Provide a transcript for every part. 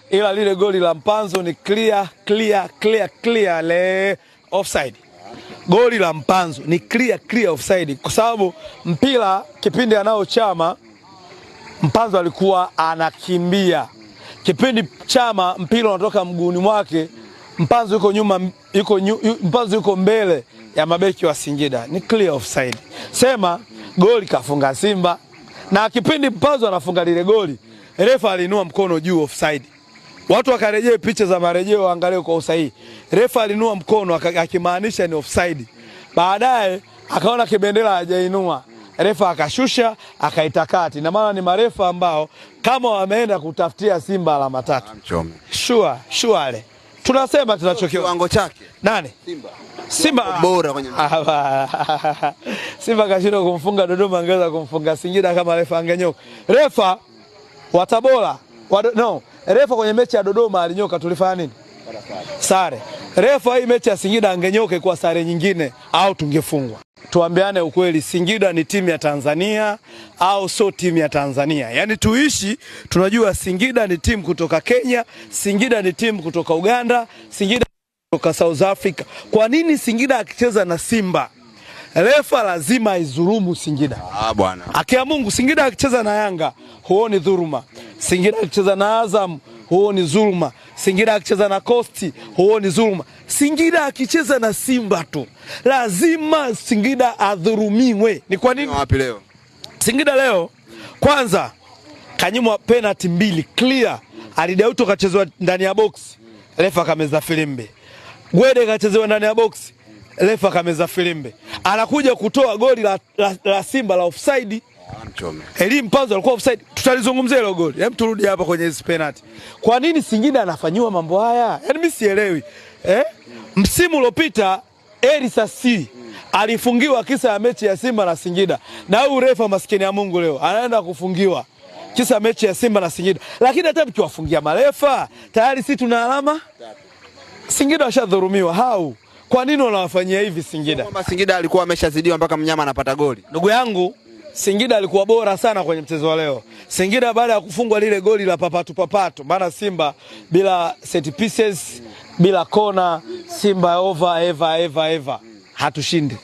Ila lile goli la Mpanzo ni clear, clear, clear, clear le offside. Goli la Mpanzo ni clear, clear offside kwa sababu mpira kipindi anao Chama, Mpanzo alikuwa anakimbia. Kipindi Chama mpira unatoka mguuni mwake, Mpanzo yuko nyuma, Mpanzo yuko mbele ya mabeki wa Singida. Ni clear offside. Sema goli kafunga Simba, na kipindi Mpanzo anafunga lile goli, refa aliinua mkono juu offside. Watu wakarejea picha za marejeo waangalie kwa usahihi. Refa alinua mkono akimaanisha ni offside. Baadaye akaona kibendera hajainua. Refa akashusha akaita kati. Na maana ni marefa ambao kama wameenda kutafutia Simba alama tatu. Sure, sure. Tunasema tunachokiona. Kiwango chake. Nani? Simba. Simba bora kwenye Simba kashindwa kumfunga Dodoma, angeweza kumfunga Singida kama refa angenyoka. Refa wa Tabora, refa kwenye mechi ya Dodoma alinyoka, tulifanya nini? Sare. Refa hii mechi ya Singida angenyoka kwa sare nyingine au tungefungwa. Tuambiane ukweli, Singida ni timu ya Tanzania au sio timu ya Tanzania? Yaani tuishi tunajua Singida ni timu kutoka Kenya, Singida ni timu kutoka Uganda, Singida kutoka South Africa. Kwa nini Singida akicheza na Simba refa lazima aidhulumu Singida? Ah bwana. Akia Mungu, Singida akicheza na Yanga huoni dhuluma. Singida akicheza na Azam huoni dhuluma. Singida akicheza na Coast huoni dhuluma. Singida akicheza na Simba tu lazima Singida adhulumiwe. Ni kwa nini? Wapi leo? Singida leo kwanza kanyimwa penalty 2 clear. Alidauto kachezwa ndani ya box, refa kameza filimbi. Gwede kachezewa ndani ya box, refa kameza filimbi. Anakuja kutoa goli la Simba la offside. Eli Mpanzo alikuwa offside. Tutalizungumzia hilo goli. Hem, turudi hapa kwenye hizi penalty. Kwa nini Singida anafanyiwa mambo haya? Yaani mimi sielewi. Msimu uliopita Eri Sasi alifungiwa kisa ya mechi ya Simba na Singida. Na huyu refa maskini ya Mungu leo anaenda kufungiwa kisa mechi ya Simba na Singida. Lakini hata mkiwafungia marefa, tayari sisi tuna alama. Singida washadhulumiwa. How? Kwa nini wanawafanyia hivi Singida? Kwamba Singida alikuwa ameshazidiwa mpaka mnyama anapata goli. Ndugu yangu, Singida alikuwa bora sana kwenye mchezo wa leo. Singida baada ya kufungwa lile goli la papatu papatu, maana Simba bila set pieces, bila kona, Simba over ever ever ever. Hatushindi.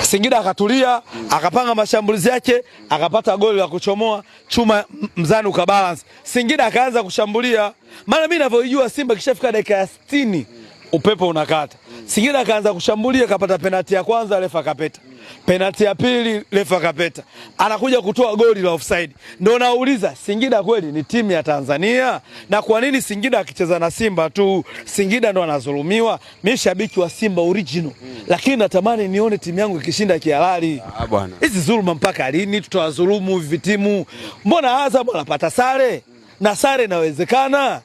Singida akatulia, akapanga mashambulizi yake, akapata goli la kuchomoa, chuma mzani ukabalance. Singida akaanza kushambulia. Maana mimi ninavyojua Simba kishafika dakika ya 60 upepo unakata. Singida akaanza kushambulia, akapata penalti ya kwanza, refa akapeta. Penalti ya pili, refa akapeta. Anakuja kutoa goli la offside. Ndio nauliza, Singida kweli ni timu ya Tanzania? Na kwa nini Singida akicheza na Simba tu Singida ndo anadhulumiwa? Mimi shabiki wa Simba original, lakini natamani nione timu yangu ikishinda kihalali. Ah bwana. Hizi dhuluma mpaka lini tutawadhulumu hivi timu? Mbona Azam anapata sare? Na sare inawezekana.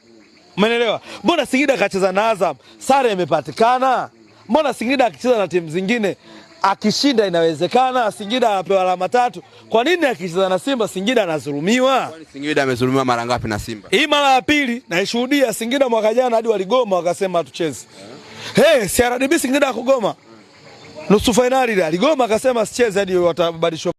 Umeelewa? Mbona Singida akacheza na Azam, sare imepatikana? Mbona Singida akicheza na timu zingine akishinda inawezekana, Singida anapewa alama 3. Kwa nini akicheza na Simba Singida anadhulumiwa? Kwani Singida amedhulumiwa mara ngapi na Simba? Hii mara ya pili naishuhudia. Singida mwaka jana hadi waligoma wakasema hatuchezi. Hey, CRDB Singida hakugoma. Nusu finali ile aligoma akasema sicheze hadi watabadilishwa.